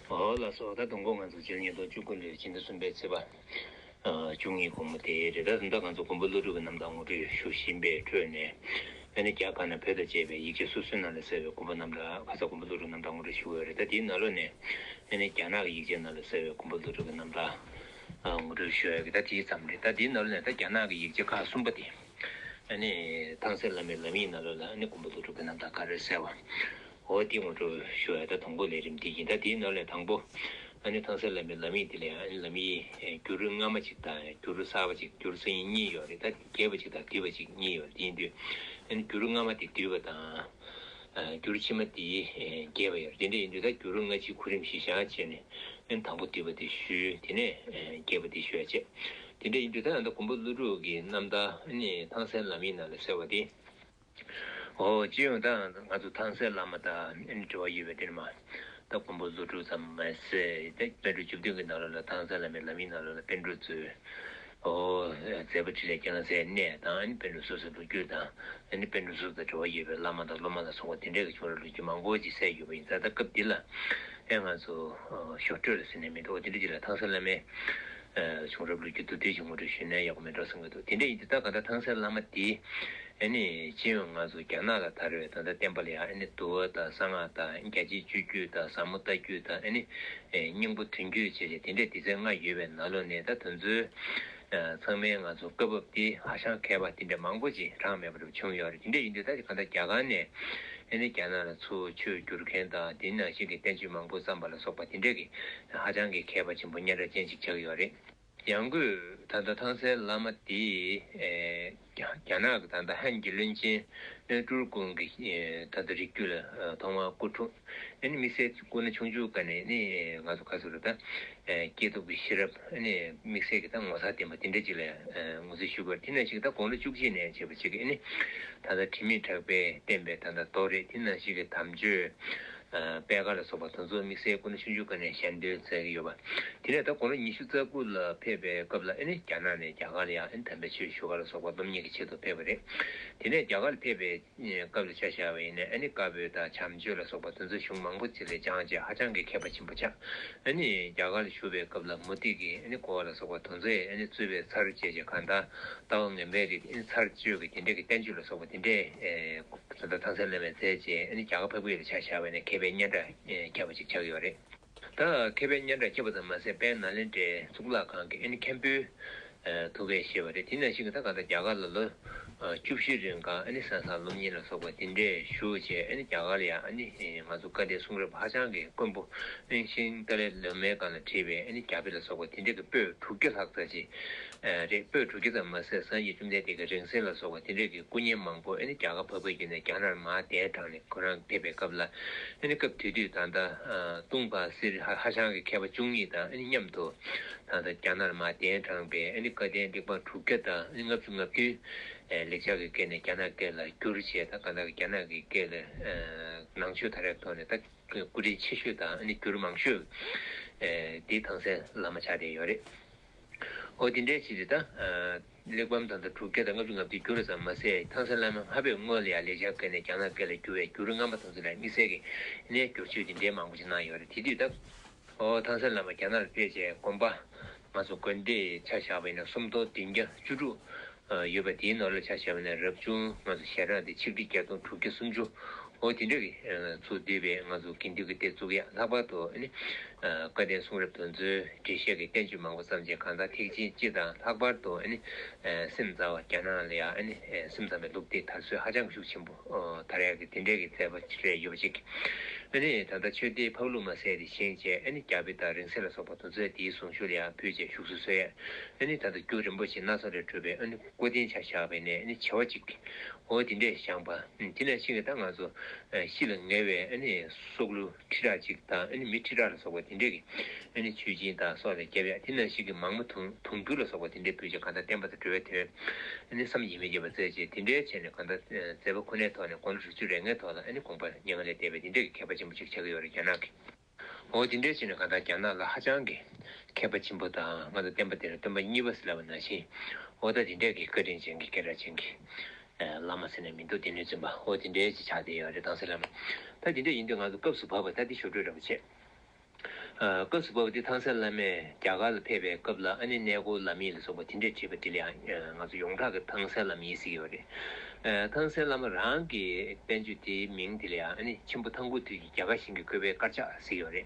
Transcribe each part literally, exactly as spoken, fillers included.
འོ་ལགས་སོ། ད་དུང་གོ་ང་ཚོ་སྤྱིར་ཉིས་སྟོང་བཅུ་དགུ་ལོའི་སྤྱི་ཟླ་གསུམ་པའི་ཚེས་པ་བཅུ་གཉིས་དགོང་མོ་དེ་རེད། ད་ད་ང་ཚོ་མགོན་པོ་ཀླུ་སྒྲུབ་ཀྱི་རྣམ་ཐར་ངོ་སྤྲོད་ཞུ་བཞིན་པའི་ཁྲོད་ནས། ཨ་ནི་རྒྱ་གར་ནས་བོད་དུ་མཇལ་བའི་ཡིག་ཆ་སོ་སོའི་ནང་ལ་གསལ་བའི་མགོན་པོ་རྣམ་ཐར། ཁ་སང་མགོན་པོ་ཀླུ་སྒྲུབ་རྣམ་ཐར་ངོ་སྤྲོད་ཞུ་གི་ཡོད་རེད། ད་དེའི་ནང་ལོགས་ནས་ཨ་ནི་རྒྱ་ནག་གི་ཡིག་ཆའི་ནང་ལ་གསལ་བའི་མགོན་པོ་ཀླུ་སྒྲུབ་ཀྱི་རྣམ་ཐར་ངོ་སྤྲོད་ཞུ་ཡ་གི་ད་དེའི་ཙམ་རེད། ད་དེའི་ནང་ལོགས་ནས་ད་རྒྱ་ནག་གི་ཡིག་ཆ་ཁག་གསུམ་པ་དེ། ཨ་ནི་ཐང་སན་བླ་མའི་ལམ་ཡིག་ནང་ལོགས་ལ་ཨ་ནི་མགོན་པོ་ཀླུ་སྒྲུབ་ཀྱི་རྣམ་ཐར་ག་རེ་གསལ་བ། འོ་དེ་ངོ་སྤྲོད་ཞུ་ཡ་ད་དང་པོ་ལས་རིམ་འདི་ཡིན། ད་དེའི་ནང་ལས་དང་པོ་ཨ་ནི་ཐང་སན་བླ་མའི་ལམ་ཡིག་དེ་ལ་ཡང་ཨ་ནི་ལམ་ཡིག་འགྱུར་སྔ་མ་གཅིག་དང་འགྱུར་གསར་པ་གཅིག་འགྱུར་སང་ཉིན་གཉིས་ཡོད་རེད། ད་རྒྱས་པ་གཅིག་དང་བསྡུས་པ་གཅིག་གཉིས་ཡོད་རེད། དེ་ཡིན་དུས་ཨ་ནི་འགྱུར་སྔ་མ་དེ་བསྡུས་པ་དང་། འགྱུར་ཕྱི་མ་དེ་རྒྱས་པ་ཡོད་རེད། དེ་འདྲ་ཡིན་དུས་ད་འགྱུར་སྔ་ཕྱི་གོ་རིམ་བཞི་ཆ་བྱས་ནས་ཨ་ནི་དང་པོ་བསྡུས་པ་དེ་ཞུས། དེ་ནས་རྒྱས་པ་དེ་ཞུ་ཡ་བྱས། དེ་འདྲ་ཡིན་དུས་ད་ད་མགོན་པོ་ཀླུ་སྒྲུབ་ཀྱི་རྣམ་ཐར་ཨ་ནི་ཐང་སན་བླ་མའི་ནང་ལ་གསལ་བ་དེ། འོ་སྤྱི་ཡོངས་ད་ང་ཚོ་ཐང་སན་བླ་མ་དང་ཨ་ནི་འབྲེལ་བ་ཡོད་པའི་དེ་ནི་མ། ད་མགོན་པོ་ཀླུ་སྒྲུབ་ཙམ་མ་ཟད་ད་པཎ་གྲུབ་བཅུ་བདུན་གྱི་ནང་ལོགས་ལ་ཐང་སན་བླ་མའི་ལམ་ཡིག་ནང་ལོགས་ལ་པཎ་གྲུབ་གཙོས། འོ་མཛད་པ་འཕྲིན་ལས་རྒྱལ་མཚན་གནས་དང་ཨ་ནི་པཎ་གྲུབ་སོ་སོའི་ལོ་རྒྱུས་དང་ཨ་ནི་པཎ་གྲུབ་སོ་སོ་དང་འབྲེལ་བ་ཡོད་པའི་བླ་མ་དང་སློབ་མ་ལ་སོགས་པ་དེ་འདྲའི་གི་བྱུང་རབས་ལོ་རྒྱུས་མང་པོ་ཅིག་གསལ་ཡོད་པ་ཡིན་ཙང་། ད་སྐབས་འདི་ལ་ཨེ་ང་ཚོ་ཞོར་འཕྲོས་ལ་ཟེར་ནས་མི་འདུག་དེ་འདྲ་ཅིག་ལ་ཐང་སན་བླ་མའི་བྱུང་རབས་ལོ་རྒྱུས་མདོར་བསྡུས་ཤིག་ངོ་སྤྲོད་ཞུས་ན་ཡག་པོ་མེད་འགྲོ་བསམ་གྱི་འདུག་དེ་འདྲ་ཡིན་དུས་ད་ག་ད་ཐང་སན་བླ་མ་དེ་ཨ་ནི་སྤྱི་ཡོངས་ང་ཚོ་རྒྱ་ནག་ལ་དར་བའི་ད་ལྟ་བསྟན་པ་ལ་ཡང་ཨ་ནི་འདུལ་བ་དང་གསང་སྔགས་དང་རྒྱ་ཆེན་སྤྱོད་བརྒྱུད་དང་ཟབ་མོ་ལྟ་བརྒྱུད་དང་ཨ་ནི་སྙིང་པོ་དོན་བརྒྱུད་བྱས་བྱས་དེ་འདྲའི་སྡེ་ཚན་ལྔ་ཡོད་པའི་ནང་ལོགས་ནས་ད་དེ་ཚོའི་ཚང་མའི་ང་ཚོ་སྐབས་བབ་དེ་ཧ་ཅང་མཁས་པ་དེ་འདྲ་མང་པོ་ཅིག་གྲངས་མེད་པ་རུ་བྱུང་ཡོད་རེད། དེ་འདྲ་ཡིན་དུས་ད་ག་ད་རྒྱ་གར་ནས་ཨ་ནི་རྒྱ་ནག་ལ་ཚུར་ཆོས་བསྒྱུར་མཁན་དང་དེ་ནང་བཞིན་གྱི་བསྟན་བཅོས་མང་པོ་བརྩམས་པ་ལ་སོགས་པ་དེ་འདྲ་གི་ཧ་ཅང་གི་མཁས་པ་ཆེན་པོ་སྙན་གྲགས་ཅན་ཅིག་ཆགས་ཡོད་རེད། ཡང་སྒོས་ད་ལྟ་ཐང་སན་བླ་མ་དེ་རྒྱ་ནག་གི་ད་ལྟ་ཧན་གྱི་བློན་ཆེན་ཀྲུའུ་ཀུང་གི་ད་ལྟ་རིགས་རྒྱུད་ལ་ཐོག་མར་སྐུ་འཁྲུངས། ཨ་ནི་དམིགས་བསལ་སྐུ་ན་ཆུང་ཆུང་སྒང་ནས་ནི་ང་ཚོ་ག་ཚོད་རེད་ད། སྐྱེས་ཐོབ་ཀྱི་ཤེས་རབ་ཨ་ནི་དམིགས་བསལ་གྱི་ད་ངོ་མཚར་ལྡན་པ་དེ་འདྲ་ཅིག་ལ་ངོ་སྤྲོད་ཞུ་དགོས། དེ་ནང་བཞིན་ད་དགུང་ལོ་བཅུ་གཅིག་ནས་བྱས་པ་ཅིག་ཨ་ནི་ད་ལྟ་དྲི་མེད་གྲགས་པས་བསྟན་པའི་ད་ལྟ་རྡོ་རེད། དེ་ནང་བཞིན་གྱི་དམ་ཆོས་པད་དཀར་ལ་སོགས་པ་དེ་ཚོ་དམིགས་བསལ་སྐུ་ན་ཆུང་ཆུང་སྒང་ནས་ཞལ་འདོན་མཛད་ཀྱི་ཡོད་པ། དེ་ནས་ད་དགུང་ལོ་ཉི་ཤུ་རྩ་དགུ་ལ་ཕེབས་པའི་སྐབས་ལ་ཨ་ནི་རྒྱ་ནག་ནས་རྒྱ་གར་ལ་ཡང་ཨ་ནི་དམ་པའི་ཆོས་ཞུ་བ་ལ་སོགས་པ་སློབ་གཉེར་གྱི་ཆེད་དུ་ཕེབས་པ་རེད། དེ་ནས་རྒྱ་གར་ལ་ཕེབས་པའི་སྐབས་ལ་ཆ་བཞག་པ་ཡིན་ན་ཨ་ནི་བཀའ་པོད་དང་བྱམས་ཆོས་ལ་སོགས་པ་དེ་ཚོ་གཞུང་མང་པོ་ཅིག་ལ་སྦྱངས་བྱས་ཧ་ཅང་གི་མཁས་པ་ཆེན་པོ་ཆགས། ཨ་ནི་རྒྱ་གར་ལ་བཞུགས་པའི་སྐབས་ལ་མུ་སྟེགས་ཀྱི་ཨ་ནི་འཁོར་བ་ལ་སོགས་པ་དེ་ཚོས་ཨ་ནི་གཙོས་པའི་ཚར་བཅད་བྱས་གང་ལྟར་ལྟ་བ་ངན་པའི་རིགས་ཨ་ནི་ཚར་གཅོད་ཀྱི་དེ་འདྲའི་གི་བསྟན་བཅོས་ལ་སོགས་པ་དེ་འདྲའི་ད་ལྟ་ཐང་སན་བླ་མས་མཛད་བྱས་ཨ་ནི་རྒྱ་གར་འཕགས་པའི་ཡུལ་ལ་ཆ་བཞག་པ་ཡིན་ན་མཁས་པའི་སྙན་གྲགས་ཁྱབ་པ་ཅིག་ཆགས་ཡོད་རེད། ད་མཁས་པའི་སྙན་གྲགས་ཁྱབ་པ་ཙམ་མ་ཟད་དཔལ་ནཱ་ལེནྡྲའི་གཙུག་ལག་ཁང་གི་ཨ་ནི་མཁན་པོའི་ཐུགས་འགན་བཞེས་པ་རེད། དེ་ནང་བཞིན་གྱི་ད་ག་ད་རྒྱ་གར་ལ་ལོ་བཅུ་བཞི་རིང་ག་ཨ་ནི་གསན་བསམ་སློབ་གཉེར་ལ་སོགས་པ་དེ་འདྲས་ཞུ་བྱས་ཨ་ནི་རྒྱ་གར་ལ་ཡང་ཨ་ནི་ང་ཚོ་བཀའ་བསྟན་གསུང་རབ་ཧ་ཅང་གི་དཀོན་པོ་ཨ་ནི་ཤིང་ཏཱ་ལའི་ལོ་མའི་སྒང་ལ་བྲིས་པའི་ཨ་ནི་རྒྱ་དཔེ་ལ་སོགས་པ་དེ་འདྲས་ཀྱི་པོད་དྲུག་བརྒྱ་ལྷག་ཙམ་ཅིག་རེད། པོད་དྲུག་བརྒྱ་ཙམ་མ་ཟད་སངས་རྒྱས་བཅོམ་ལྡན་འདས་ཀྱི་རིང་བསྲེལ་ལ་སོགས་པ་དེ་འདྲས་ཀྱི་སྐུ་བརྙན་མང་པོ་ཨ་ནི་རྒྱ་གར་འཕགས་པའི་ཡུལ་ནས་རྒྱ་ནག་ལ་མར་གདན་དྲངས་ནས་ཁོ་རང་ཕེབས་པའི་སྐབས་ལ་ཨ་ནི་སྐབས་དེ་དུས་ད་ལྟ་ཏུང་པ་སིར་ཧ་ཧ་ཤང་གི་མཁས་པ་བཅུ་གཉིས་དང་ཨ་ནི་མཉམ་དུ་ད་ལྟ་རྒྱ་ནག་ལ་མར་གདན་དྲངས་པའི་ཨ་ནི་བཀའ་བསྟན་ཐེག་པ་དྲུག་བརྒྱ་དང་ཨ་ནི་ལྔ་བཅུ་ང་བདུན་ལེགས་སྦྱར་གྱི་སྐད་ནས་རྒྱ་ནག་སྐད་ལ་བསྒྱུར་བྱས། ད་ག་ད་རྒྱ་ནག་གི་སྐད་ལ་ནང་ཆོས་དར་ཡག་ཐོག་ནས་ད་སྐུ་དྲིན་ཆེ་ཤོས་དང་ཨ་ནི་འགྱུར་མང་ཤོས་དེ་ཐང་སན་བླ་མ་ཆགས་བསྡད་ཡོད་རེད། འོ་དེ་འདྲའི་ཆེད་དུ་ད་གླེགས་བམ་ད་ལྟ་དྲུག་བརྒྱ་དང་ལྔ་བཅུ་ང་བདུན་བསྒྱུར་ཙམ་མ་ཟད་ཐང་སན་བླ་མ་ལྷག་པའི་སྔོན་ལ་ཡང་ལེགས་སྦྱར་སྐད་ནས་རྒྱ་ནག་སྐད་ལ་བསྒྱུར་བའི་འགྱུར་རྔམ་པ་དང་ཚུལ་ལ་དམིགས་བསལ་གྱི་ནས་བསྒྱུར་བཅོས་དེ་འདྲའི་མང་པོ་ཞིག་གནང་ཡོད་རེད། དེ་དུས་ད་ཨོ་ཐང་སན་བླ་མ་རྒྱ་ནག་ལ་ཕེབས་རྗེས་དགོན་པ་ང་ཚོ་དགོན་སྡེ་ཆ་བཞག་པ་ཡིན་ན་སུམ་སྟོང་བདུན་བརྒྱ་བཅུ་དྲུག་ཡོད་པ་དེའི་ནང་ལ་ཆ་བཞག་པ་ཡིན་ན་རབ་བྱུང་ང་ཚོ་ཞལ་གྲངས་དེ་ཆིག་ཁྲི་བརྒྱད་སྟོང་དྲུག་བརྒྱ་སུམ་ཅུ། འོ་དེ་འདྲ་གི་ཚུར་བསྡུས་པའི་ང་ཚོ་དགེ་འདུན་གྱི་སྡེ་བཙུགས་ཡ། ལྷག་པར་དུ་ཨ་ནི་བཀའ་བསྟན་གསུང་རབ་དེ་ཚོའི་འགྲེལ་བཤད་ཀྱི་བསྟན་བཅོས་མང་པོ་བརྩམས་རྗེས་གང་ལྟར་ཐེག་ཆེན་སྤྱི་དང་ལྷག་པར་དུ་ཨ་ནི་སེམས་ཙམ་པ་རྒྱ་ནག་ལ་ཡང་ཨ་ནི་སེམས་ཙམ་པའི་སློབ་དེབ་དར་སྲོལ་ཧ་ཅང་གི་ཤུགས་ཆེན་པོ་དར་ཡག་གི་དེ་འདྲའི་གི་མཛད་པ་རེད་ཡོད་པ་ཅིག་ཨ་ནི་ད་ལྟ་ཆོས་སྡེ་ཕབ་ལུགས་མ་ཟད་དེ་བཞེངས་རྗེས་ཨ་ནི་རྒྱ་དཔེ་དང་རིང་བསྲེལ་ལ་སོགས་པ་དེ་ཚོའི་དེའི་གཟུངས་གཞུག་ལ་ཡང་ཕུལ་རྗེས་བཞུགས་སུ་གསོལ་ཡ། ཨ་ནི་ད་ལྟ་རྒྱུ་རིན་པོ་ཆེ་སྣ་ཚོགས་ལས་གྲུབ་པའི་ཨ་ནི་སྐུ་རྟེན་ཆ་བཞག་པ་ཡིན་ན་ཨ་ནི་བྱེ་བ་གཅིག་འོ་དེ་འདྲས་བཞེངས་པ། དེ་ནང་བཞིན་གྱི་ད་ང་ཚོ་ཤི་ལ་ཉེ་བའི་ཨ་ནི་སྲོག་བླུ་ཁྲི་ཕྲག་གཅིག་དང་ཨ་ནི་མི་ཁྲི་ཕྲག་ལ་སོགས་པ་དེ་འདྲས་ཀྱི་ཨ་ནི་མཆོད་སྦྱིན་དང་སོགས་ལ་བརྒྱབ་ཡ། དེ་ནང་བཞིན་གྱི་མང་མོ་དུང་དུང་ཕྱུར་ལ་སོགས་པ་དེ་འདྲས་ཕུལ་རྗེས་གང་ལྟར་བསྟན་པ་དང་འགྲོ་བའི་དོན་ཨ་ནི་བསམ་གྱིས་མི་ཁྱབ་པ་མཛད་རྗེས་དེ་འདྲས་བྱས་ནས་གང་ལྟར་མཛད་པ་ཁོ་ནའི་ཐོག་ནས་དགུང་ལོ་དྲུག་ཅུ་རེ་ལྔའི་ཐོག་ལ་ཨ་ནི་དགོངས་པ་མྱ་ངན་ལས་འདས་པའི་དེ་འདྲས་ཀྱི་མཁས་པ་ཆེན་པོ་ཅིག་ཆགས་ཀྱི་ཡོད་རེད་རྒྱ་ནག་གི། འོ་དེ་འདྲའི་ཕྱིར་ནས་གང་ལྟར་རྒྱ་ནག་ལ་ཧ་ཅང་གི་མཁས་པ་ཆེན་པོ་དང་ང་ཚོ་བསྟན་པ་དེ་ལ་སྟོན་པ་གཉིས་པ་ཟེར་ལབ་པ་ནང་བཞིན། འོ་ད་དེ་འདྲའི་གི་བཀའ་དྲིན་ཅན་གྱི་སྐད་གྲགས་ཅན་གྱི་བླ་མ་ཟེར་ནས་མི་འདུག་སྡེ་སྣོད་བཙུན་པ་འོ་དེ་འདྲའི་ཅིག་ཆགས་བསྡད་ཡོད་རེད་ཐང་སན་བླ་མ། ད་དེ་འདྲ་ཡིན་དུས་ང་ཚོ་སྐབས་སུ་བབས་པ་ད་དེ་ཞུ་སྤྲོད་འདྲ་པོ་བྱས། ཨ། སྐབས་སུ་བབས་པ་དེ་ཐང་སན་བླ་མས་རྒྱ་གར་ལ་ཕེབས་པའི་སྐབས་ལ་ཨ་ནི་གནས་སྐོར་ལམ་ཡིག་ལ་སོགས་པ་དེ་འདྲས་བྲིས་པ་དེ་ལ་ཡང་ང་ཚོ་ཡོངས་གྲགས་ཀྱི་ཐང་སན་བླ་མ་ཡིན་ཟེར་གྱི་ཡོད་རེད། ཨ། ཐང་སན་བླ་མ་རང་གི་དཔེར་བརྗོད་དེའི་མིང་དེ་ལ་ཡང་ཨ་ནི་ཆེན་པོ་ཐང་སྐུ་དུས་ཀྱི་རྒྱ་གར་ཞིང་གི་བཀོད་པའི་དཀར་ཆག་ཟེར་གྱི་ཡོད་རེད།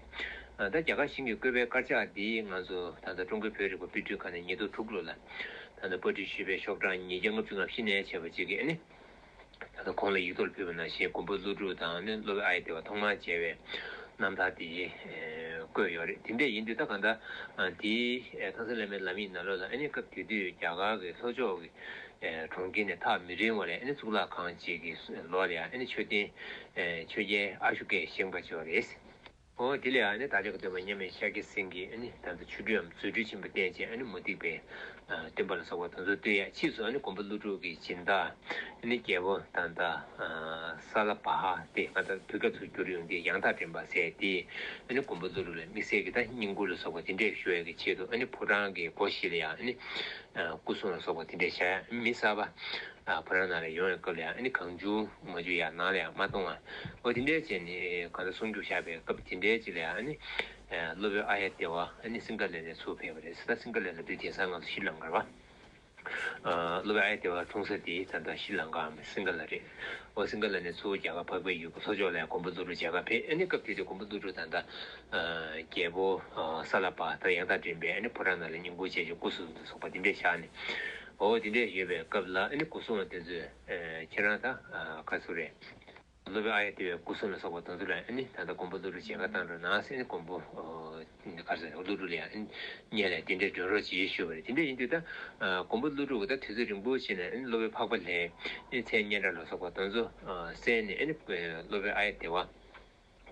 ཨ། ད་རྒྱ་གར་ཞིང་གི་བཀོད་པའི་དཀར་ཆག་འདི་ང་ཚོ་ད་ལྟ་ཀྲུང་གོའི་བོད་རིག་པ་དཔེ་སྐྲུན་ཁང་ནས་ཉིས་སྟོང་དྲུག་ལོ་ལ་ད་ལྟ་པར་སྐྲུན་ཞུས་པའི་ཤོག་གྲངས་ཉིས་བརྒྱ་ལྔ་བཅུ་ང་བཞི་ནས་བྱས་པ་ཅིག་གིས་ཨ་ནི། ད་ལྟ་ཁོང་ལ་ཡིག་ཐོག་ལ་ཕུལ་བ་ནང་བཞིན་མགོན་པོ་ཀླུ་སྒྲུབ་དང་ནི་སློབ་དཔོན་ཨཱརྱ་དེ་བ་ཐོག་མར་མཇལ་བའི་རྣམ་ཐར་དེ་བཀོད་ཡོད་རེད། དེ་འདྲ་ཡིན་དུས་ད་གང་ལྟར་དེའི་ཐང་སན་བླ་མའི་ལམ་ཡིག་ནང་ལོགས་ལ་ཨ་ནི་སྐབས་དེ་དུས་རྒྱ་གར་གྱི་ལྷོ་ཕྱོགས་ཀྱི་གྲོང་ཁྱེར་ནས་ཐག་མི་རིང་བ་ལ་ཨ་ནི་གཙུག་ལག་ཁང་ཅིག་གི་ལོགས་ལ་ཡང་ཨ་ནི་མཆོད་རྟེན་མཆོད་རྟེན་ཨ་ཤུ་ཀས་བཞེངས་པ་ཅིག་ཡོད་རེད། འོ་དེ་ལ་ཡང་ནི་བདག་ཅག་གི་སྟོན་པ་མཉམ་མེད་ཤཱཀྱ་སེང་གེས་ཨ་ནི་ད་ལྟ་ཆོ་འཕྲུལ་འམ་རྫུ་འཕྲུལ་ཆེན་པོ་བསྟན་བྱས་ཨ་ནི་མུ་སྟེགས་པའི་སྟོན་པ་ལ་སོགས་པ་དེ་ཚོ་བསྟོད་ཡ། ཕྱིས་སུ་ཨ་ནི་མགོན་པོ་ཀླུ་སྒྲུབ་ཀྱི་སྦྱིན་བདག་ཨ་ནི་རྒྱལ་པོ་ད་ལྟ་ས་ལ་བྷ་ཧ་སྟེ་ང་ད་བོད་སྐད་ཚུར་བསྒྱུར་ཡོང་དུས་ཡང་དག་འདྲེན་པ་ཟེར་དེས་ཨ་ནི་མགོན་པོ་ཀླུ་སྒྲུབ་ལ་དམིགས་བསལ་གྱི་ད་བསྙེན་བཀུར་ལ་སོགས་པ་དེ་འདྲས་ཞུ་ཡ་གི་ཆེད་དུ་ཨ་ནི་ཕོ་བྲང་གི་སྒོ་བཞི་ལ་ཡང་ཨ་ནི་སྐུ་སྲུང་ལ་སོགས་པ་དེ་འདྲས་བཞག་ཡ། མི་གསར་པ་ཨ་ཕོ་བྲང་ནང་ལ་ཡོང་བའི་སྐབས་ལ་ཡང་ཨ་ནི་གང་བྱུང་མང་བྱུང་ཡར་ནང་ལ་ཡང་མ་གཏོང་བ། འོ་དེ་འདྲའི་བྱས་ནས་གང་ལྟར་གསུང་རྒྱུ་བཞག་པའི་སྐབས་དེ་འདྲའི་ཅིག་ལ་ཡང་ཨ་ནི་ཨ་སློབ་དཔོན་ཨཱརྱ་དེ་བ་ཨ་ནི་སིང་ག་ལ་ནས་ཚུར་ཕེབས་པ་རེད། ད་སིང་ག་ལ་ལ་དུས་དེང་སང་ང་ཚོ་ཤྲི་ལང་ཀ་རེད་པ། ཨ་སློབ་དཔོན་ཨཱརྱ་དེ་བ་འཁྲུངས་ས་དེ་ད་ལྟ་ཤྲི་ལང་ཀ་སིང་ག་ལ་རེད། འོ་སིང་ག་ལ་ནས་ཚུར་རྒྱ་གར་འཕགས་པའི་ཡུལ་གྱི་ལྷོ་ཕྱོགས་ལ་ཡང་མགོན་པོ་ཀླུ་སྒྲུབ་མཇལ་ཁ་ཕེབས། ཨ་ནི་སྐབས་དེ་དུས་མགོན་པོ་ཀླུ་སྒྲུབ་ད་ལྟ་རྒྱལ་པོ་ས་ལ་བྷ་དང་ཡང་དག་འདྲེན་པའི་ཨ་ནི་ཕོ་བྲང་ནང་ལ་བསྙེན་བཀུར་བྱས་ཀྱི་སྐུ་གཟུགས་ལ་སོགས་པ་དེ་འདྲས་བཞག་ནས། འོ་དེ་འདྲས་ཡོད་པའི་སྐབས་ལ་ཨ་ནི་སྐུ་སྲུང་བ་དེ་ཚོས་ཁྱེད་རང་ད་ག་ཚོད་རེད། སློབ་དཔོན་ཨཱརྱ་དེ་བའི་སྐུ་སྲུང་ལ་སོགས་པ་དེ་ཚོ་ལ་ཨ་ནི་ད་ལྟ་མགོན་པོ་ཀླུ་སྒྲུབ་མཇལ་ཁ་བཏང་རོགས་གནང་ཟེར་ནས་མགོན་པོ་ག་ཚོད་ཀླུ་སྒྲུབ་ལ་ཡང་ཨ་ནི་སྔོན་ལ་གདན་འདྲེན་སྒྲོན་རོགས་གྱིས་ཞུས་པ་རེད། དེ་འདྲས་ཡིན་དུས་ད་མགོན་པོ་ཀླུ་སྒྲུབ་ཀྱིས་ད་དུས་ཚོད་རིང་པོ་ཕྱིན་ནས་ཨ་ནི་སློབ་དཔོན་འཕགས་པ་ལྷས་ཨ་ནི་མཚན་སྙན་གྲགས་ལ་སོགས་པ་དེ་ཚོ་གསན་ནས་ཨ་ནི་སློབ་དཔོན་ཨཱརྱ་དེ་བ།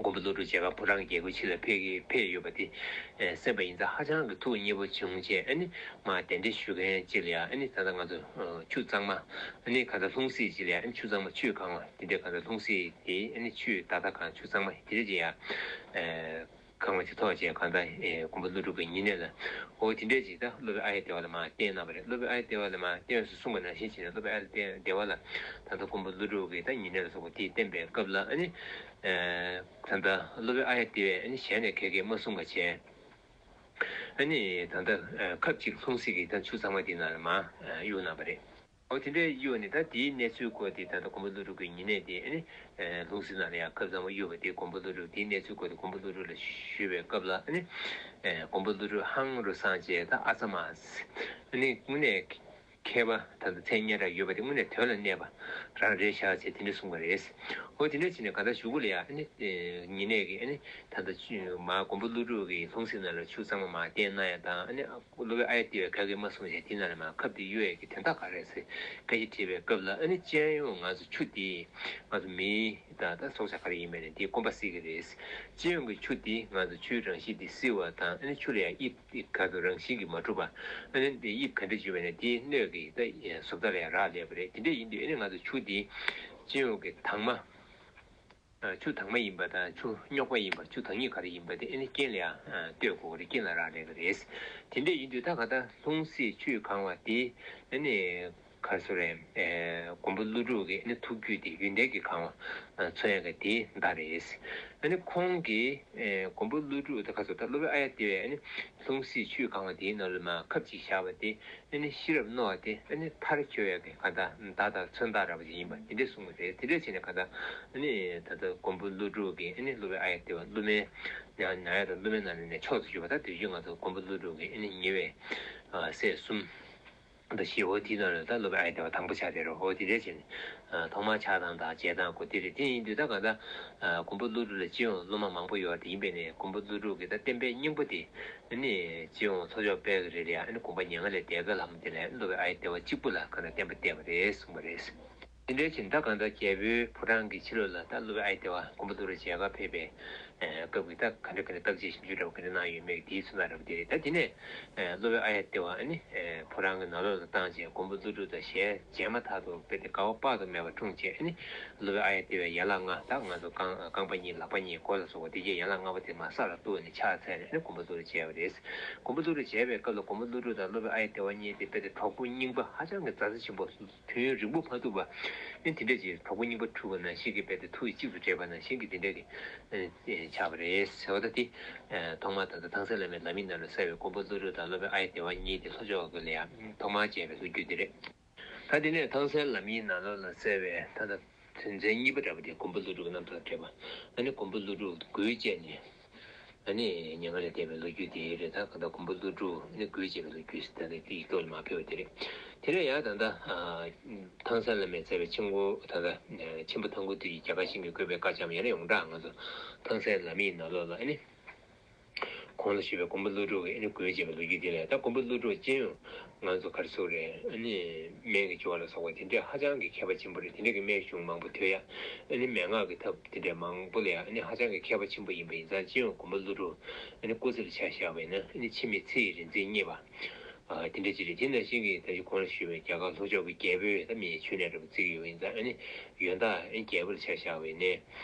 མགོན་པོ་ཀླུ་སྒྲུབ་མཇལ་ཁ་ཕོ་བྲང་གི་རྒྱལ་སྒོའི་ཕྱི་ལ་ཕེབས་ཀྱི་ཕེབས་ཡོད་པ་དེ་ཨེ་གསན་པ་ཡིན་ཙང་ཧ་ཅང་གི་ཐུགས་མཉེས་པོ་བྱུང་བྱས། ཨ་ནི་མར་གདན་འདྲེན་ཞུ་མཁན་ཅིག་ལ་ཡང་ཨ་ནི་ད་ལྟ་ང་ཚོ་ཨ་ཆུ་གཙང་མ་ཨ་ནི་གང་ལྟར་ལྷུང་བཟེད་ཅིག་ལ་ཡང་ཨ་ནི་ཆུ་གཙང་མ་ཆུས་གང་བ་དེ་འདྲས་གང་ལྟར་ལྷུང་བཟེད་དེ་ཨ་ནི་ཆུས་ད་ལྟ་གང་ཆུ་གཙང་མ་དེ་འདྲས་ཅིག་ཡང་ཨེ་གང་བ་ཅིག་ཐོགས་བྱས་གང་ལྟར་ཨེ་མགོན་པོ་ཀླུ་སྒྲུབ་ཀྱི་ཉེ་གནས་ལ་འོ་དེ་འདྲས་ཅིག་ད་སློབ་དཔོན་ཨཱརྱ་དེ་བ་ལ་མར་བསྟན་གནང་བ་རེད། སློབ་དཔོན་ཨཱརྱ་དེ་བ་ལ་མར་བསྟན་ཡོད་ཟེར་གསུངས་པ་ནང་བཞིན་བྱས་ནས་སློབ་དཔོན་ཨཱརྱ་དེ་བ་ལ་ད་ལྟ་མགོན་པོ་ཀླུ་སྒྲུབ་ཀྱི་ད་ཉེ་གནས་ལ་སོགས་པ་དེས་བསྟན་པའི་སྐབས་ལ་ཨ་ནི། ད་ལྟ་སློབ་དཔོན་ཨཱརྱ་དེ་བས་ཨ་ནི་གཞན་ནས་ག་གེ་མ་གསུངས་པ་བྱས། ཨ་ནི་ད་ལྟ་ཁབ་ཅིག་ལྷུང་བཟེད་ཀྱི་ད་ཆུ་གཙང་མ་དེ་ནང་ལ་མར་གཡུགས་གནང་བ་རེད། འོ་དེ་འདྲའི་གཡུགས་ནས་ད་དེའི་གནས་ཚུལ་སྐོར་དེ་ད་ལྟ་མགོན་པོ་ཀླུ་སྒྲུབ་ཀྱི་ཉེ་གནས་དེ་ཨ་ནི་ལྷུང་བཟེད་ནང་ལ་ཡང་ཁབ་གཙང་མ་གཡུགས་པ་དེ་མགོན་པོ་ཀླུ་སྒྲུབ་དེའི་གནས་ཚུལ་སྐོར་དེ་མགོན་པོ་ཀླུ་སྒྲུབ་ལ་ཞུས་པའི་སྐབས་ལ་ཨ་ནི་མགོན་པོ་ཀླུ་སྒྲུབ་ཧང་རུ་སངས་རྒྱས་ད་ཨ་ཙ་མ་ཨ་ནི་དངོས་གནས། མཁས་པ་ད་ལྟ་མཚན་སྙན་གྲགས་ཡོད་པ་དེ་དངོས་གནས་དོན་ལ་གནས་པ་རང་རེད་ཤག་ཅེས་དེ་འདྲ་གསུངས་པ་རེད། འོ་དེ་འདྲ་བྱས་ནས་གང་ལྟར་གཞུག་གུ་ལ་ཡང་ཨ་ནི་ཉེ་གནས་ཀྱི་ཨ་ནི་ད་ལྟ་མར་མགོན་པོ་ཀླུ་སྒྲུབ་ཀྱི་ལྷུང་བཟེད་ནང་ལ་ཆུ་གཙང་མ་མར་བསྟན་གནང་ཡ་དང་ཨ་ནི་སློབ་དཔོན་ཨཱརྱ་དེ་བས་ག་གེ་མ་གསུངས་བྱས་དེ་ནང་ལ་མར་ཁབ་དེ་གཡུག་ཡ་གི་དོན་དག་ག་རེ་རེད་ཟེར་སྐད་ཆ་དྲིས་པའི་སྐབས་ལ་ཨ་ནི་སྤྱན་ཡོངས་ང་ཚོ་ཆུ་དེ་ང་ཚོ་མིའི་ད་ད་སྲོག་ཆགས་ག་རེ་ཡིན་པ་ནས་དེའི་སྐོམ་པ་བསིལ་གི་རེད། སྤྱི་ཡོངས་ཀྱི་ཆུ་དེ་ང་ཚོ་ཆུའི་རང་བཞིན་དེ་བསིལ་བ་དང་ཨ་ནི་ཆུ་ལ་ཡང་དབྱིབས་དེ་ག་ཚོད་རང་བཞིན་གྱིས་མ་གྲུབ་པ། ཨ་ནི་དེ་དབྱིབས་ག་འདྲ་བྱུང་བ་ནས་དེའི་སྣོད་ཀྱི་ད་བཟོ་ལྟ་ལ་ཡང་རག་ལས་པ་རེད། དེ་འདྲ་ཡིན་དུས་ཨ་ནི་ང་ཚོ་ཆུ་དེ་སྤྱི་ཡོངས་ཀྱི་དྭངས་མ། ཆུ་དྭངས་མ་ཡིན་པ་དང་ཆུ་རྙོག་པ་ཡིན་པ་ཆུ་དྭངས་སྙིགས་ག་རེ་ཡིན་པ་དེ་ཨ་ནི་རྐྱེན་ལ་ཡང་ལྟོས་དགོས་ཀྱི་རེད། རྐྱེན་ལ་རག་ལས་ཀྱི་རེད། དེ་འདྲ་ཡིན་དུས་ད་ག་ད་ལྷུང་བཟེད་ཆུས་གང་བ་དེ་ཨ་ནི། ག་རེ་ཟེར་རེད། ཨེ་མགོན་པོ་ཀླུ་སྒྲུབ་ཀྱི་ཨ་ནི་ཐུགས་རྒྱུད་དེ་ཡོན་ཏན་གྱིས་གང་བ་མཚོན་ཡག་གི་དེའི་མདའ་རེད། ཨ་ནི་ཁོང་གིས་ཨེ་མགོན་པོ་ཀླུ་སྒྲུབ་དེ་ག་རེ་ཟེར་ད་སློབ་དཔོན་ཨཱརྱ་དེ་བས་ཨ་ནི་ལྷུང་བཟེད་ཆུས་གང་བ་དེའི་ནང་ལ་མར་ཁབ་ཅིག་བཞག་པ་དེ་ཨ་ནི་ཤེས་རབ་རྣོ་བ་དེ་ཨ་ནི་མཐར་འཁྱོལ་ཡག་གི་ག་ད་མདའ་དང་མཚོན་རྟགས་འདྲ་པོ་ཅིག་ཡིན་པ་དེ་འདྲས་གསུངས་པ་རེད། དེ་འདྲས་བྱས་ནས་ག་ད་ཨ་ནི་ད་ལྟ་མགོན་པོ་ཀླུ་སྒྲུབ་ཀྱིས་ཨ་ནི་སློབ་དཔོན་ཨཱརྱ་དེ་བ་ཀླུ་སྨན་ནང་ཡ་དང་ཀླུ་སྨན་ནང་ལ་ནས་མཆོག་ཏུ་གྱུར་པ་ད་དུས་རྒྱུན་ང་ཚོ་མགོན་པོ་ཀླུ་སྒྲུབ་ཀྱི་ཨ་ནི་ཉེ་བའི་སྲས་གསུམ། ད་ཞེས་འོ་དེའི་ནང་ལ་ད་སློབ་དཔོན་ཨཱརྱ་དེ་བ་དང་པོ་ཆགས་བསྡད་རེད། འོ་དེ་འདྲས་བྱས་ནས་ཐོག་མར་ཕྱག་དང་དང་རྗེས་དང་གོ་དེ་རེད། དེ་ཡིན་དུས་ད་གང་ལྟར་མགོན་པོ་ཀླུ་སྒྲུབ་ལ་སྤྱི་ཡོངས་སློབ་མ་མང་པོ་ཡོད་རེད། ཡིན་པས་ནས་མགོན་པོ་ཀླུ་སྒྲུབ་ཀྱི་ད་བསྟན་པའི་སྙིང་པོ་དེ་ཨ་ནི་སྤྱི་ཡོངས་ལྷོ་ཕྱོགས་དཔལ་གྱི་རི་ལ་ཡང་ཨ་ནི་དགོངས་པ་མྱ་ངན་ལས་འདས་དཀའི་ལྷ་མོ་དེ་ལ་ཡང་སློབ་དཔོན་ཨཱརྱ་དེ་བ་གཅིག་པུ་ལ་གང་ལྟར་བསྟན་པ་གཏད་པ་རེད་གསུངས་པ་རེད། དེ་འདྲའི་ཕྱིར་ད་གང་ལྟར་རྒྱལ་པོའི་ཕོ་བྲང་གི་ཕྱི་ལོགས་ལ་ད་སློབ་དཔོན་ཨཱརྱ་དེ་བ་མགོན་པོ་ཀླུ་སྒྲུབ་མཇལ་ཁ་ཕེབས་པའི་སྐབས་ཀྱི་ད་ག་འདྲ་ག་འདྲ་བརྟག་དཔྱད་ཞིབ་འཇུག་འདྲ་བོ་ག་འདྲ་གནང་ཡོད་མེད་ཀྱི་དེའི་མཚོན་རྟགས་འདྲ་བོ་དེ་རེད། ད་དེ་ནས་སློབ་དཔོན་ཨཱརྱ་དེ་བ་ཨ་ནི་ཕོ་བྲང་གི་ནང་ལོགས་ལ་བཏང་བྱས་མགོན་པོ་ཀླུ་སྒྲུབ་དང་ཞལ་མཇལ་མ་ཐག་ཏུ་དཔེ་དེ་དགའ་བ་དཔག་ཏུ་མེད་པ་འཁྲུངས་བྱས། ཨ་ནི་སློབ་དཔོན་ཨཱརྱ་དེ་བས་ཡན་ལག་ལྔ་ད་ང་ཚོ་རྐང་རྐང་པ་གཉིས་ལག་པ་གཉིས་མགོ་ལ་སོགས་པ་དེ་གྱད་ཡན་ལག་ལྔ་པོ་དེ་མར་ས་ལ་གཏུགས་ནས་ཕྱག་འཚལ་ནས་ཨ་ནི་མགོན་པོ་ཀླུ་སྒྲུབ་མཇལ་བ་རེད། མགོན་པོ་ཀླུ་སྒྲུབ་མཇལ་བའི་སྐབས་ལ་མགོན་པོ་ཀླུ་སྒྲུབ་དང་སློབ་དཔོན་ཨཱརྱ་དེ་བ་གཉིས་དེ་དཔེ་དེ་གྲོགས་པོ་རྙིང་པ་ཧ་ཅང་གི་མཛའ་བརྩེ་ཆེན་པོ། དུས་ཡུན་རིང་པོ་མ་ཐུག་པ། ཨེ་དེ་འདྲ་ཅིག་གྲོགས་པོ་རྙིང་པ་འཁྲུགས་པ་ནང་བཞིན་གྱི་རྦད་དེ་ཐུགས་གཅིག་ཏུ་འདྲེས་པ་ནང་བཞིན་གྱི་དེ་འདྲ་གི་ཨེ་ཆགས་པ་རེད་ཟེར་བ་ད་དེ། ཐོག་མར་ད་ལྟ་ཐང་སན་བླ་མས་ལམ་ཡིག་ནང་ལ་གསལ་བའི་མགོན་པོ་ཀླུ་སྒྲུབ་དང་སློབ་དཔོན་ཨཱ་ཡ་དེ་བ་གཉིས་དེ་ལྷོ་ཕྱོགས་ཀྱི་ལ་ཡ་ཐོག་མར་མཇལ་བའི་ལོ་རྒྱུས་དེ་རེད། ད་དེ་ནས་ཐང་སན་བླ་མའི་ནང་ལོགས་ལ་གསལ་བའི་ད་ལྟ་དོན་ཚན་གཉིས་པ་འདྲ་པོ་དེ་མགོན་པོ་ཀླུ་སྒྲུབ་ཀྱི་རྣམ་ཐར་འགྲེལ་པ། ཨ་ནི་མགོན་པོ་ཀླུ་སྒྲུབ་མགུལ་བཅད་ནས། ཨ་ནི་མྱ་ངན་ལས་འདས་པའི་ལོ་རྒྱུས་དེ་རེད། ད་ག་ད་མགོན་པོ་ཀླུ་སྒྲུབ་ཨ་ནི་མགུལ་བཅད་པའི་ལོ་རྒྱུས་ཟེར་ད་ལྟ་དེའི་སྐོར་ལ་མར་ཕེབས་པ་དེ་རེད། དེ་ནས་ཡང་ད་ལྟ་ཨ་ཐང་སན་བླ་མས་མཛད་པའི་ཆེན་པོ་ད་ལྟ་ཆེན་པོ་ཐང་ཀོ་ཏི་ཡི་རྒྱ་གར་ཤིང་གི་བཀོད་པའི་བཀའ་བཅག་ཡང་ན་ཡོངས་གྲགས་ང་ཚོ་ཐང་སན་བླ་མའི་ནང་ལོགས་ལ་ཨ་ནི། གོང་ལ་ཞུས་པའི་མགོན་པོ་ཀླུ་སྒྲུབ་ཀྱི་ཨ་ནི་མགུལ་བཅད་པའི་ལོ་རྒྱུས་དེ་ལས། ད་མགོན་པོ་ཀླུ་སྒྲུབ་སྤྱི་ཡོངས་ང་ཚོ་ག་རེ་ཟེར་དགོས་རེད། ཨ་ནི་སྨན་གྱི་སྦྱོར་བ་ལ་སོགས་པ་དེ་འདྲས་ཧ་ཅང་གི་མཁས་པ་ཆེན་པོ་རེད། དེ་འདྲས་ཀྱི་སྨན་གཞུང་མང་པོ་ཐོས་ཡ། ཨ་ནི་མན་ངག་གི་ཐབས་དེ་འདྲས་མང་པོ་ལ་ཡ་ཨ་ནི་ཧ་ཅང་གི་མཁས་པ་ཆེན་པོ་ཡིན་པ་ཡིན་ཙང་། སྤྱི་ཡོངས་མགོན་པོ་ཀླུ་སྒྲུབ་ཨ་ནི་སྐུ་ཚེ་ལ་ཆ་བཞག་པ་ཡིན་ན་ཨ་ནི་འཆི་མེད་ཚེ་ཡི་རིག་འཛིན་བརྙེས་པ། ཨ་དེ་འདྲས་ཅིག་རེད། དེ་ནང་བཞིན་གྱི་ད་ཅི་གོང་ལ་ཞུས་པའི་རྒྱ་གར་ལྷོ་ཕྱོགས་ཀྱི་རྒྱལ་པོའི་ད་མིའི་མཆོད་གནས་འདྲ་པོ་བརྩི་གི་ཡོད་པ་ཡིན་ཙང་། ཨ་ནི་ཡོན་བདག་ཨ་ནི་རྒྱལ་པོ་ལ་ཆ་བཞག་པ་ཡིན་ནའི་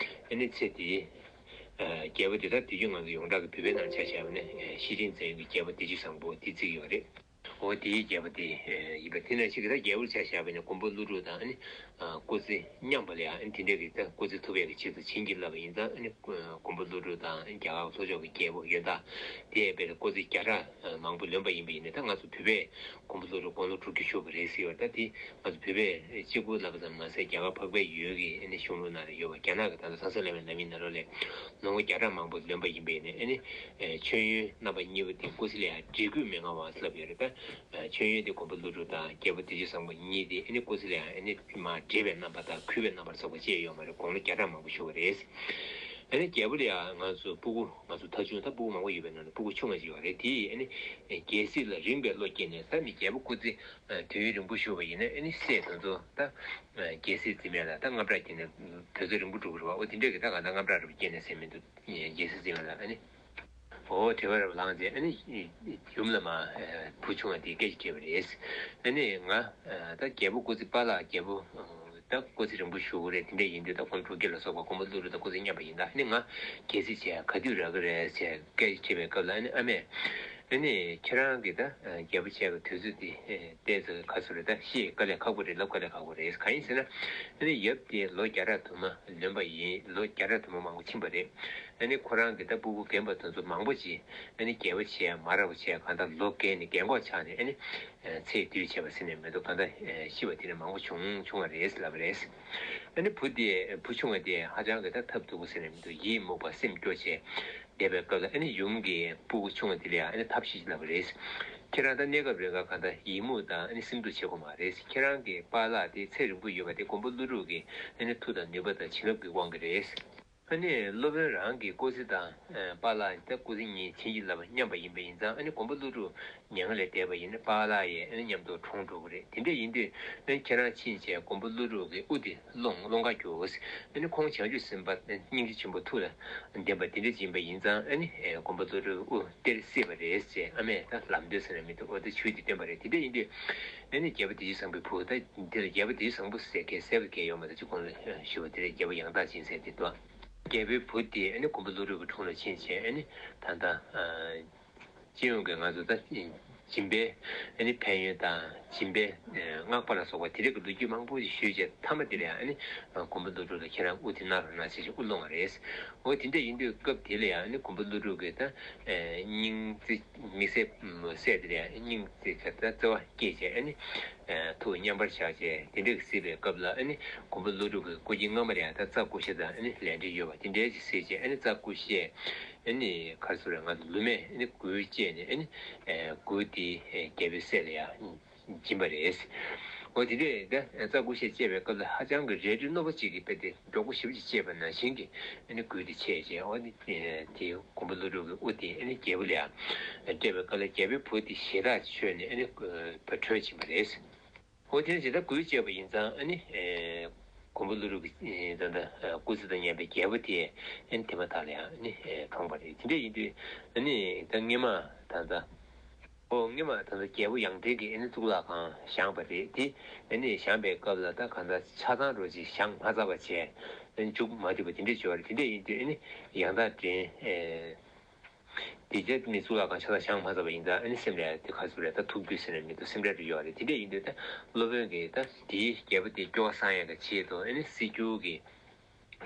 ཨ་ནི་ཚེ་འདིའི། ཨ་རྒྱལ་པོ་དེ་དག་དུས་རྒྱུན་ང་ཚོ་ཡོངས་གྲགས་ཀྱི་བོད་པའི་ནང་ཆ་བཞག་པ་ནི་ཨ་ཤེས་རིག་མཛངས་ཡོན་གྱི་རྒྱལ་པོ་བདེ་སྤྱོད་བཟང་པོ་དེ་བརྩི་གི་ཡོད་རེད། འོ་དེའི་རྒྱལ་པོ་དེ་ཨ་ཡིན་པ། དེ་ནང་བཞིན་གྱི་ད་རྒྱལ་པོར་ཆ་བཞག་པ་ནི་མགོན་པོ་ཀླུ་སྒྲུབ་དང་ཨ་ནི་ཨ་སྐུ་ཚེ་མཉམ་པ་ལ་ཡ་ཨ་ནི་དེ་འདྲ་གི་ད་སྐུ་ཚེ་ཐུབ་པའི་གི་ཆེད་དུ་བྱིན་གྱིས་བརླབས་པ་ཡིན་ཙང་། ཨ་ནི་མགོན་པོ་ཀླུ་སྒྲུབ་དང་ཨ་ནི་རྒྱ་གར་ལྷོ་ཕྱོགས་ཀྱི་རྒྱལ་པོ་ཡོན་བདག་དེ་ཡང་དཔེར་ན་སྐུ་ཚེ་བརྒྱ་ཕྲག་མང་པོ་ལོན་པ་ཡིན་པ་ཡིན་ནའི། ད་ང་ཚོ་བོད་པས་མགོན་པོ་ཀླུ་སྒྲུབ་དགུང་ལོ་དྲུག་ཅུ་བཞུགས་པ་རེད་ཟེར་བ་ད་དེ་ང་ཚོ་བོད་པས་གཅིག་པུ་ལབ་པ་ཙམ་མ་ཟད། རྒྱ་གར་འཕགས་པའི་ཡུལ་གྱི་ཨ་ནི་གཞུང་ལུགས་ནང་ལ་ཡོད་པ། རྒྱ་ནག་གི་ད་ལྟ་ཐང་སན་བླ་མའི་ལམ་ཡིག་ནང་ལོགས་ལ་ལོ་ངོ་བརྒྱ་ཕྲག་མང་པོ་ལོན་པ་ཡིན་པས་ནི། ཨ་ནི་མཆོད་ཡོན་རྣམ་པ་གཉིས་པོ་དེ་སྐུ་ཚེ་ལ་ཡང་བགྲེས་རྒུད་མི་མངའ་བ་ལབ་ཡོད་རེད། ད་མཆོད་ཡོན་དེ་མགོན་པོ་ཀླུ་སྒྲུབ་དང་རྒྱལ་པོ་བདེ་སྤྱོད་བཟང་པོ་གཉིས་དེ་ཨ་ནི་སྐུ་ཚེ་ལ་ཡང་ཨ་ནི་མར་བགྲེས་པའི་རྣམ་པ་དང་གུས་པའི་རྣམ་པར་སོགས་པ་ཅི་ཡང་ཡོད་མ་རེད། དགུང་ལོ་བརྒྱ་ཕྲག་མང་པོ་བཞུགས་པ་རེད། ཨ་ནི་རྒྱལ་པོ་ལ་ཡང་ང་ཚོ་སྤུ་གུ། ང་ཚོ་ཐ་ཆུང་ད་སྤུ་གུ་མང་པོ་ཡོད་པའི་ནང་ནས་སྤུ་གུ་ཆུང་བ་ཅིག་ཡོད་རེད། དེས་ཨ་ནི་རྒྱལ་སྲིད་ལ་རིངས་པའི་བློ་སྐྱེས་ནས། ད་ནི་རྒྱལ་པོ་སྐུ་ཚེ་དུས་ཡུན་རིང་པོ་བཞུགས་པ་ཡིན་ན་ཨ་ནི་སྲས་དེ་ཚོ་ད་རྒྱལ་སྲིད་འཛིན་པ་ལ་ད་དངངས་སྐྲག་སྐྱེས་ནས་དུས་ཚོད་རིང་པོ་འགྲོ་གི་རེད་པ། འོ་དེ་འདྲས་ཀྱི་ད་གང་ལྟར་དངངས་སྐྲག་འདྲ་པོ་སྐྱེས་ནས་ཟེར་མི་འདུག་རྒྱལ་སྲིད་འཛིན་པ་ལ་ཨ་ནི། འོ་བྲེལ་བ་རབ་ལངས་རྗེས་ཨ་ནི་ཡུམ་ལ་མར་བུ་ཆུང་བ་དེས་སྐད་ཆ་དྲིས་པ་རེད། ཨ་ནི་ང་ད་རྒྱལ་པོ་སྐུ་ཚེ་པཱ་ལགས་རྒྱལ་པོ་ད་སྐུ་ཚེ་རིང་པོ་བཞུགས་ཀྱི་རེད། དེ་འདྲས་ཡིན་དུས་ད་ཁོང་དྲུག་བརྒྱ་ལ་སོགས་པ་མགོན་པོ་ཀླུ་སྒྲུབ་དང་སྐུ་ཚེ་མཉམ་པ་ཡིན། ད་ཨ་ནི་ང་རྒྱལ་སྲིད་བྱས་ག་དུས་རག་གི་རེད་ཟེར་སྐད་ཆ་དྲིས་པའི་སྐབས་ལ། ཨ་ནི་ཨ་མས། ཨ་ནི་ཁྱེད་རང་གིས་ད་རྒྱལ་པོ་བྱས་པའི་དུས་ཚོད་དེ་ཏོག་ཙམ་ག་ཚོད་རེད། ད་ཤེས་དཀའ་ལས་ཁག་པོ་རེད། ལབ་དཀའ་ལས་ཁག་པོ་རེད། གང་ཡིན་ཟེར་ན། ཨ་ནི་ཡབ་དེ་ལོ་བརྒྱ་ཕྲག་དུ་མ་ལོན་པ་ཡིན། ལོ་བརྒྱ་ཕྲག་དུ་མ་མང་པོ་ཕྱིན་པ་རེད། ཨ་ནི་ཁོ་རང་གི་ད་སྤུ་གུ་རྒན་པ་དེ་ཚོ་མང་པོ་ཅིག་ཨ་ནི་རྒྱལ་པོ་བྱས་མ་རག་པ་བྱས་གང་ལྟར་ལོ་རྒས་ནས་རྒན་གོག་ཆགས་ནས། ཨ་ནི་ཚེ་དུས་བྱས་པ་ཟེར་ནས་མི་འདུག་གང་ལྟར་ཤི་བ་དེ་འདྲ་མང་པོ་བྱུང་བྱུང་བ་རེད་ལབ་པ་རེད། ཨ་ནི་བུ་དེ་བུ་ཆུང་བ་དེ་ཧ་ཅང་གི་ད་ཐབས་སྡུག་པོ་ཟེར་ནས་མི་འདུག་ཡིད་མུག་པ་སེམས་སྐྱོ་བྱས་བསྡད་པའི་སྐབས་ལ། ཨ་ནི་ཡུམ་གྱིས་སྤུ་གུ་ཆུང་བ་དེ་ལ་ཡང་ཨ་ནི་ཐབས་ཤེས་ལབ་པ་རེད། ཁྱེད་རང་ད་གནས་སྐབས་རིང་ག་གང་ལྟར་ཡིད་མུག་དང་ཨ་ནི་སེམས་སྡུག་བྱེད་དགོས་མ་རེད། ཁྱེད་རང་གི་པཱ་ལགས་དེ་ཚེ་རིང་པོ་ཡོད་པ་དེ་མགོན་པོ་ཀླུ་སྒྲུབ་ཀྱི་ཨ་ནི་མཐུ་དང་ནུས་པ་དང་བྱིན་རླབས་ཀྱི་དབང་གིས་རེད། ཨ་ནི་སློབ་དཔོན་རང་གི་སྐུ་ཚེ་དང་ཨ་པཱ་ལགས་ད་སྐུ་ཚེ་གཉིས་བྱིན་གྱིས་བརླབས་པ་མཉམ་པ་ཡིན་པ་ཡིན་ཙང་། ཨ་ནི་མགོན་པོ་ཀླུ་སྒྲུབ་མྱ་ངན་ལས་འདས་པ་ཡིན་ན་པཱ་ལགས་ཡང་ཨ་ནི་མཉམ་དུ་གྲོངས་འགྲོ་གི་རེད། དེ་འདྲ་ཡིན་དུས་ཨ་ནི་ཁྱེད་རང་ཕྱིན་བྱས་མགོན་པོ་ཀླུ་སྒྲུབ་ཀྱི་དབུ་དེ་སློང་སློང་ག་རྒྱུགས། ཨ་ནི་ཁོང་བྱང་ཆུབ་སེམས་དཔའ་སྙིང་རྗེ་ཆེན་པོ་ཐུགས་ལ་ལྡན་པ་དེ་འདྲ་ཅིག་ཡིན་པ་ཡིན་ཙང་། ཨ་ནི་ཨེ་མགོན་པོ་ཀླུ་སྒྲུབ་དབུ་སྟེར་སྲིད་པ་རེད་ཅེས་ཨ་མས་ད་ལམ་སྟོན་ཟེར་ན་མི་འདུག་འོ་དེ་ཆོས་དེ་བསྟན་པ་རེད། དེ་འདྲ་ཡིན་དུས་ཨ་ནི་རྒྱལ་པོ་བདེ་སྤྱོད་བཟང་པོའི་བུ། ད་འདི་ལ་རྒྱལ་པོ་བདེ་སྤྱོད་བཟང་པོ་ཟེར་མཁན་གསལ་པོ་གང་ཡོད་མ་རེད། ཅིག་གོང་ལ་ཞུས་པ་དེ་རེད། རྒྱལ་པོ་ཡང་དག་སྦྱིན་སྲེག་དེ་འདུག་རྒྱལ་པོའི་བུ་དེ་ཨ་ནི་མགོན་པོ་ཀླུ་སྒྲུབ་ཀྱི་དྲུང་ལ་ཕྱིན་བྱས། ཨ་ནི་ད་ལྟ་ཨ་སྤྱི་ཡོངས་ཀྱི་ང་ཚོ་ད་སྦྱིན་པའི་ཨ་ནི་ཕན་ཡོན་དང་སྦྱིན་པའི་ཨ་བསྔགས་པ་ལ་སོགས་པ་དེ་རིགས་ཀྱི་ལོ་རྒྱུས་མང་པོ་ཞིག་ཞུས་བྱས། མཐའ་མ་དེ་ལ་ཡང་ཨ་ནི་མགོན་པོ་ཀླུ་སྒྲུབ་ལ་ཁྱེད་རང་དབུ་དེ་གནང་རོགས་གནང་ཟེར་ཞིག་དབུ་སློང་བ་རེད། འོ་དེ་འདྲ་ཡིན་དུས་སྐབས་དེ་ལ་ཡང་ཨ་ནི་མགོན་པོ་ཀླུ་སྒྲུབ་ཀྱི་ད་ཨ་སྙིང་རྗེ་དམིགས་བསལ་སྲས་དེ་ལ་ཡང་སྙིང་རྗེ་ག་ད་བརྩེ་བ་སྐྱེས་བྱས། ཨ་ནི་ཨ་ཐུགས་མཉམ་པར་བཞག་བྱས་དེ་འདྲ་གི་གཟིགས་པའི་སྐབས་ལ། ཨ་ནི་མགོན་པོ་ཀླུ་སྒྲུབ་ཀྱི་སྐུ་དཀྱིལ་སྔ་མ་ལ་ཡང་ད་རྩྭ་ཀུ་ཤ་དང་ཨ་ནི་ལས་འབྲས་ཡོད་པ་དེ་འདྲ་ཅིག་གཟིགས་བྱས། ཨ་ནི་རྩྭ་ཀུ་ཤས་ཨ་ནི་ག་རེ་ཟེར་དགོས་རེད། ང་ཚོ་ལུ་མས་ཨ་ནི་མགུལ་བཅད་ནས། ཨ་ནི་ཨ་མགུལ་དེ་ཨ་རྒྱལ་པོའི་སྲས་ལ་ཡང་སྦྱིན་པ་རེད། འོ་དེ་འདྲས་ད་རྩྭ་ཀུ་ཤས་བཅད་པའི་སྐབས་ལ་ཧ་ཅང་གི་རལ་གྲི་རྣོ་པོ་ཅིག་གིས་རྦད་དེ་མགྱོགས་པོ་ཞེ་པོ་ཅིག་བཅད་པ་ནང་བཞིན་གྱི་ཨ་ནི་མགུལ་དེ་ཆད་བྱས། འོ་ནི་དེ་མགོན་པོ་ཀླུ་སྒྲུབ་ཀྱི་དབུ་དེ་ཨ་ནི་རྒྱལ་པོ་ལ་ཡང་སྤྲད་པའི་སྐབས་ལ་རྒྱལ་པོའི་བུ་དེ་ཞེ་དྲག་ཆོས་ནས་ཨ་ནི་ཕར་བྲོས་ཕྱིན་པ་རེད། འོ་དེ་ནས་ཇི་ལྟར་མགུལ་བཅད་པ་ཡིན་ཙང་། ཨ་ནི་ཨེ་མགོན་པོ་ཀླུ་སྒྲུབ་ཀྱི་ད་ལྟ་སྐུ་ཚེ་དང་མཉམ་པའི་རྒྱལ་པོ་དེ་ཨ་ནི་དེ་མ་ཐག་ལ་ཡང་ཨ་ནི་ཨེ་གྲོངས་པ་རེད། དེ་འདྲ་ཡིན་དུས་ཨ་ནི་ད་སྔོན་མ་ད་ལྟ་ཨོ་སྔོན་མ་ད་ལྟ་རྒྱལ་པོ་ཡང་སྟེང་གིས་ཨ་ནི་གཙུག་ལག་ཁང་བཞེངས་པ་རེད། དེ་ཨ་ནི་བཞེངས་པའི་སྐབས་ལ་ད་གང་ལྟར་ཆ་ཚང་འདྲ་ཅིག་བཞེངས་མ་ཚར་བ་བྱས་ཨ་ནི་མཇུག་མ་བསྡུས་པ་དེ་འདྲ་བྱུང་བ་རེད། དེ་འདྲ་ཡིན་དུས་ཨ་ནི་ཡང་དག་འདྲེན་ཨེ། དེ་རྗེས་ནི་གཙུག་ལག་ཁང་ཆ་ཚང་བཞེངས་མ་ཚར་བ་ཡིན་ཙང་ཨ་ནི་སེམས་ལ་དེ་ག་ཚོད་རེད། ད་ཐུགས་རྒྱུས་ཟེར་ནས་མི་འདུག་སེམས་ཁྲལ་རེ་ཡོད་རེད། དེ་འདྲ་ཡིན་དུས་ད་སློབ་དཔོན་གྱིས་ད་དེའི་རྒྱལ་པོ་དེ་སྐྱོ་བ་སངས་ཡག་གི་ཆེད་དུ་ཨ་ནི་སྲིད་སྐྱོར་གྱི་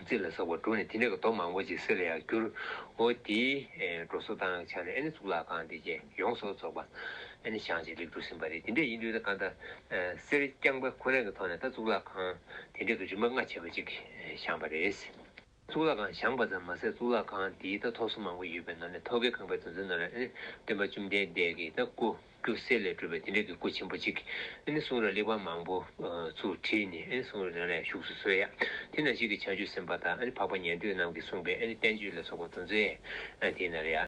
རྩིས་ལ་སོགས་པ་བསྒྲུབས་ནས་དེ་འདྲ་གི་རྡོ་མང་པོ་ཅིག་གསེར་ལ་ཡང་བསྒྱུར། འོ་དེའི་འགྲོ་སོང་བཏང་ཆ་ནས་ཨ་ནི་གཙུག་ལག་ཁང་དེ་རྗེས་ཡོངས་སུ་རྫོགས་པ་ཨ་ནི་བཞེངས་ཤིང་ལེགས་གྲུབ་ཟིན་པ་རེད། དེ་འདྲ་ཡིན་དུས་ད་གང་ལྟར་གསེར་རྐྱང་པ་ཁོ་ན་གི་ཐོག་ནས་ད་གཙུག་ལག་ཁང་དེ་འདྲ་གི་རིམ་པ་ལྔ་བྱས་པ་ཅིག་བཞེངས་པ་རེད། གཙུག་ལག་ཁང་བཞེངས་པ་ཙམ་མ་ཟད་གཙུག་ལག་ཁང་འདིའི་ད་ཐོག་སོ་མང་པོ་ཡོད་པའི་ནང་ནས་ཐོག་ཁའི་ཁང་པ་དེ་ཚོའི་ནང་ལ་ཨ་ནི་སྟོན་པ་བཅོམ་ལྡན་འདས་ཀྱི་ད་སྐུ་སྐུ་གསེར་ལས་གྲུབ་པའི་དེ་འདྲ་གི་སྐུ་ཆེན་པོ་གཅིག་ཨ་ནི་གསུང་རབ་གླེགས་བམ་མང་པོ་ཚུར་བྲིས་ནས་ཨ་ནི་གསུང་རབ་ནང་ལ་བཞུགས་སུ་གསོལ་ཡ། དེ་ནང་བཞིན་གྱི་བྱང་ཆུབ་སེམས་དཔའ་དང་ཨ་ནི་འཕགས་པ་ཉན་ཐོས་རྣམས་ཀྱིས་གསུངས་པའི་ཨ་ནི་བསྟན་བཅོས་ལ་སོགས་པ་དེ་ཚོའི་ཨ་དེའི་ནང་ལ་ཡ།